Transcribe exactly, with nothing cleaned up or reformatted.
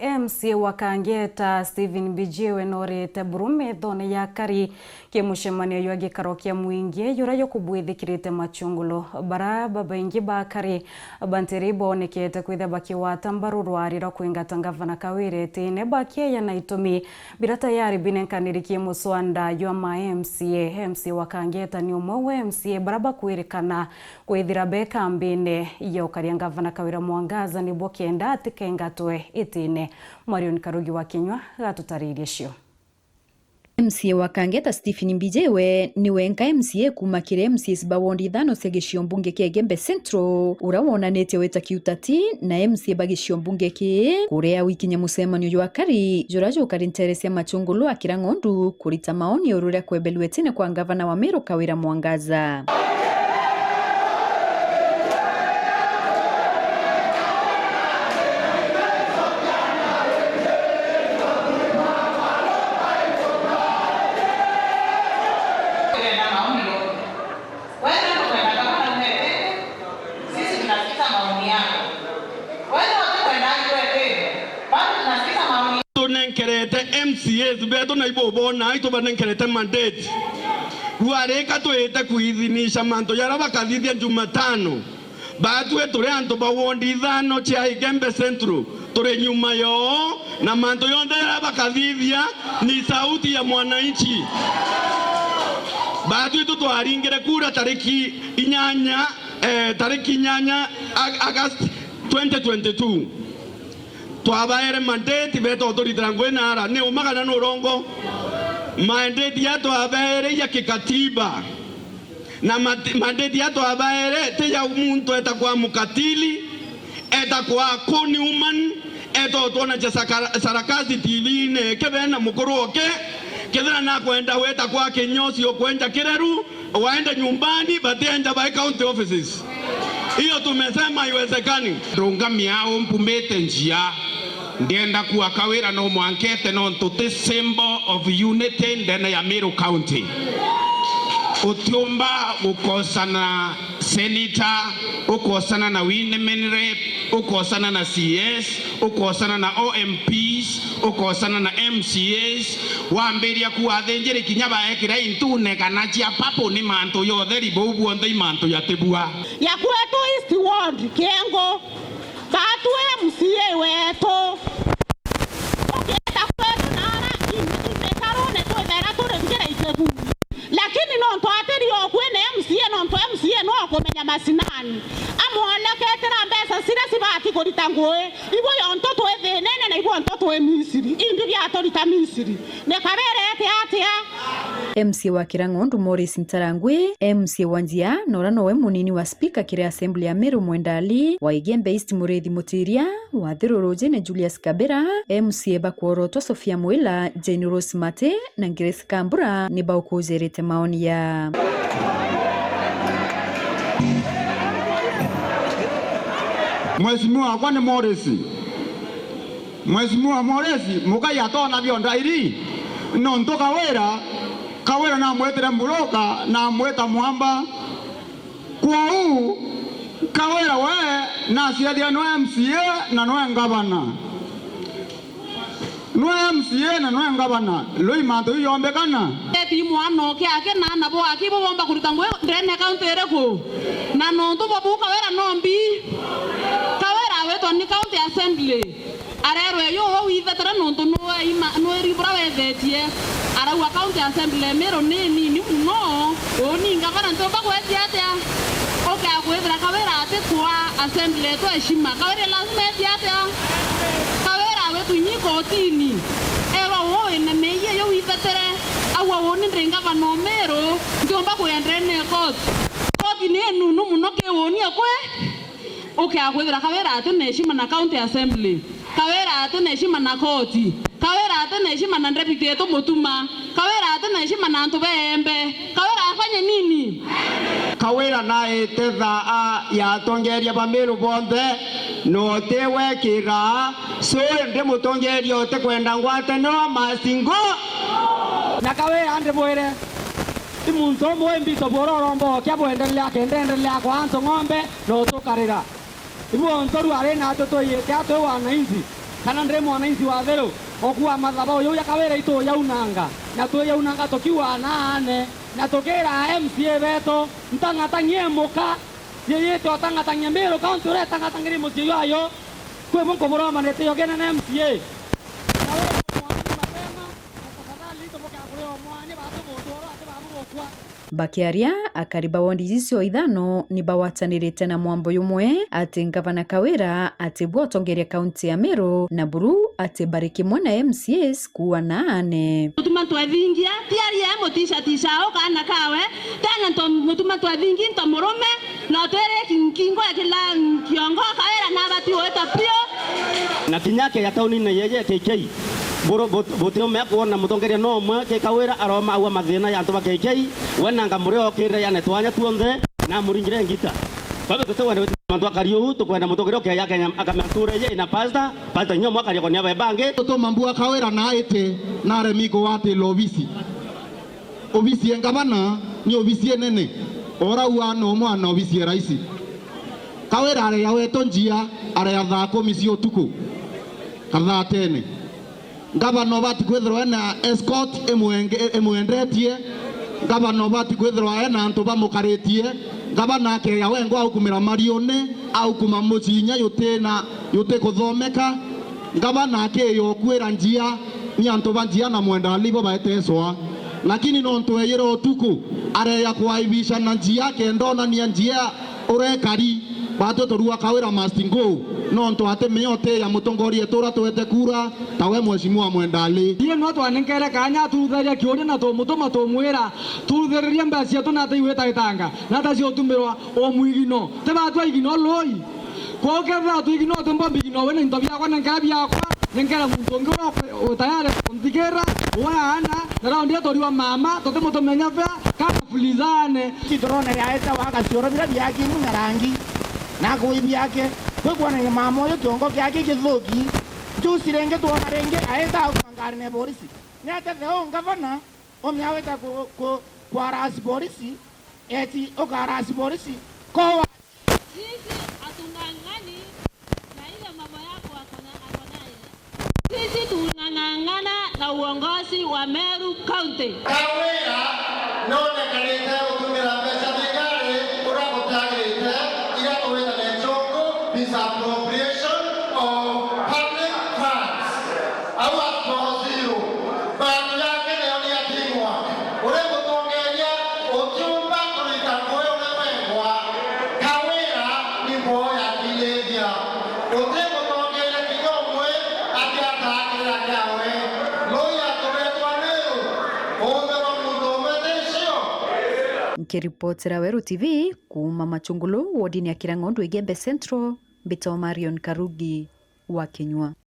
M C A wa Kangeta, Stephen Mbijiwe, norite buru methone ya akari ki mucemanio jwa gikaro kia mwingi jura jukubwithikirite machungulu. Bara babaingi ba akari ba ntiri iboonekete kwithia bakigwata mbaru rwari rwa kwingata ngavana Kawira itine, bakieja na itumi bira tayari binenkaniri ki muswanda jwa ma M C A. M C A wa Kangeta ni umwe wa M C A bara bakwirikana kwithira be kambine ya ukaria ngavana Kawira Mwangaza nibo kenda atikaingatwe itine. Mwarioni Karugi wa Kinyua gatutaririe cio. M C A wa Kangeta Stephen Mbijiwe ni wenka M C A kuuma kiri M C As ba ward ithano cia gicigo mbunge kia Igembe Central, uria wonanitie wita kiutati na M C A ba gicigo mbunge kii kuria gwikinya mucemanio jwa akari jura jukari ntere cia machungulu akira ng'ondu kurita maoni iguru ria kwebelua itine kwa ngavana wa Meru Kawira Mwangaza. Wewe unakwenda kama na umeeleke, sisi tunasikiza maoni yako. Wewe unakwenda kwetu, bado tunasikiza maoni. Tunenkerete M C As betu na ibo bona, itubanenkerete mandate. Rwarika twite kwithinisha mantu jaria bakathithia Jumatano. Batwi turi antu ba ward ithano cia Igembe Central, turi nyuma yoo, na mantu jonthe jaria bakathithia ni sauti ya mwananchi. Batwi tu twaringire kura tariki inyanya, eh, tariki inyanya Ag-, August twenty twenty-two. Twabaere mandate beto turitira ngui nara, ni uma kana ni urongo? Mandate ya twabaere ya kikatiba. Na mati-, mandate ya twabaere ti ya muntu eta kwa mukatili, eta kwa kuni woman, eta utwona cha sakara-, sarakasi T V-ini, kebe na mukuru oke, kethira nakwenda weta kwa kinyosi ukwenja kireru, waende nyumbani, batienja by county offices. Hiyo tumesema haiwezekani. Ndungamia umpumite njia. Ndienda kuwa Kawira no mwankete nontu ti symbol of unity ndene ya Meru County. Utiumba gukosana senator, ukosana na women rep, ukosana na C S, ukosana na O M Ps, ukosana na M C As, wambiria kuwa athinjiri kinya baekira intune kana cia papu ni mantu ya utheri buu bwonthe i mantu yatibua. Ya kwetu East Ward, Kiengo, Batwi M C A wetu. Ukienda kwetu na ara i-, imikarune twithera turi njira itebui. Lakini nontu atiri okwi ni M C A, nontu M C A no kumenya macinani. Amwoneketera mbeca ciria cibati kurita ngui. Ibu yontu twi thinene na ibu yontu twi Misiri. Imbi biaturita Misiri. Ni kabere ete atia? M C A wa Kirang'ondu Morris Ntarangwi, M C A wa Njia, na uria nowe munini wa spika kiri Assembly ya Meru Mwenda Ali, wa Igembe East Muriithi Mutiria, wa Thiru Rujine Julius Kabira, M C A ba Kworotwa Sofia Mwila, Jane Rose Mate na Grace Kambura ni baukujerete maoni ya. Mheshimiwa wakwa ni Morris. Mheshimiwa Moresi, mukai atona bio ndairi, nontu Kawira, Kawira namwitire mburoka, namwita mwamba. Kwou, Kawira we naciathia nwe M C A na nwe ngavana. Nwe M C A na nwe ngavana, rui mantu iu yombekana? Eti mwana oke ake na ana bo aki bo bomba kurita ngui ndene county iriku? Na nontu bo bu Kawira nombi. Kawira awitwa ni county assembly. Arerwe, "Yu we withetera nontu nwe ima-, nweri bura wethetie." Arauga, "County Assembly ya Meru ni nini muno, uuni ngavana ntiumba kwetia atia?" Ukea kwithira Kawira atitwa assembly yetu heshima. Kawira lazima etie atia? Kawira awitwa inyi kotini. Erwa, "Uu wina meeyia yu withetere." Aua, "Uuni ndi ngavana o Meru, ntiumba kuya ndene ya koti. Koti ni nunu muno ki uuni akwe." Ukea kwithira Kawira ati na heshima na county assembly. Kawira ati na heshima na koti. Kawira ati na heshima na deputy yetu Mutuma. Kawira ati na heshima na antu ba Embe. Kawira afanye nini? Kawira naite thaa ya atongeria ba Meru bonthe, no ti we kiraa. So ndi mutongeria utikwenda ngwataniro must go. Na Kawira ndimwire, ti muntu umwe wi Bishop uria uromba ukia bwendelea, akenda endelea kwa antu ng'ombe na utukarira. Ibu ontoru ari natu twiyite atwi wananchi. Kana ndi mwananchi wa Thiru, ukua mathabau jau ja Kawira ituyaunanga, na twiyaunanga tukiuga naane, na tukira M C A betu, ntang'atang'ie muka, yeyite utang'atang'ia Meru County uria itang'atang'iri mucii jwayo, kwi mwe nkubura manete yo kena na M C A. Na wewe mwani mapema, na tafadhali tumuke akure o mwani batu muntu oro ati babu gukua. Bakiaria, akari ba wondi icio ithano ni bagwatanirite na mwambo jumwe ati ngavana Kawira ati bwotongeria kaunti ya Meru na buru ati bari kimwe na M C As kuua naane. Mutuma twethingia, tiaria muticatica au kaana kawe, tena nto mutuma twethingi nto murume, no twiri nkingo ya kila nkiongo Kawira na abati gwita piu. Na kinya akeja taunine yeje K K, buru-, but-, butiumea kwona mutongeria no umwe ki Kawira aroma aua mathina ya antu ba K K, we nanga muria okirire yani twanya tuonthe na amuringire ngita. Kwa hivyo tutikwenda gwita mantu akari uu, tukwenda mutongeria ukeja akenya akamea ntura iji ina pastor, pastor nyo mwakaria kwa niaba ya bangi. Tutuma mbua Kawira na aite na aremi kugwatira obisi. Obisi ya ngavana ni obisi enene, ora ua no mwana obisi ya raisi. Kawira areja wetu njia, areja thaa kumi cia utuku, kathatene. Ngavana obati kwithirwa ena escort imwenge-, imwendetie. Ngavana obati kwithirwa ena antu bamukaritie. Ngavana akeja wengwa aukumira mariune, aukuma mucii inya jutina, jutikuthomeka. Ngavana akeja ukwira njia, ni antu ba njia na mwenda alibo baeteswa. Lakini nontu ejire utuku, areja kwaibicana njia kenda onania njia urekari, batu turua Kawira must go, nontu ati miote ya mutongoria tura twete kura, tawe mheshimiwa Mwendali. Ii no twanenkere kanya aturutharia kiuria na tumutuma tumwira, turuthiririe mbeca cietu nata igwita gitanga, nata ciutumirwa umwigino, ti batwa igino lui. Kwou kethira twigino ti mbombi igino we na into biakwa nenkere biakwa, nenkere muntu ungi uria u tayari kunthikira, uwe aana, na raundi etoriwa mama, tutimutumenya fea, kana fulizane. Ici turone yaete waga cioro biria biaki imu na rangi, na kui biake, kwi kwonania mama uyu kiongo kiaki githuki. Njusi ringi twona ringi aita auma ngarine borisi. Ni atethea u ngavana, umia wita ku, ku, kwarasi borisi, eti ukarasi borisi, kowa. Sisi hatung'ang'ani na ile mama yako ako na, ako naye. Sisi tunang'ang'ana na uongozi wa Meru County. Kawira nonekanite gutumira mbeca thirikari uria gutiagirite, iria tugwita na nchungu misappropriation of public funds. Au akoziru, bantu yake nayo ni ya teamwork. Uri mutongeria utiumba kurita ngugi uria wengwa. Kawira ni mboo ya kirithia. Uti mutongeria kinya umwe ati atakirira kiawe. Lui aturetwa niu, uumbe wa muntu umwe ti cio. Nkiripotera Weru T V kuuma Machungulu, wodini ya Kirang'ondu, Igembe Central, mbitwa Marion Karugi wa Kinyua.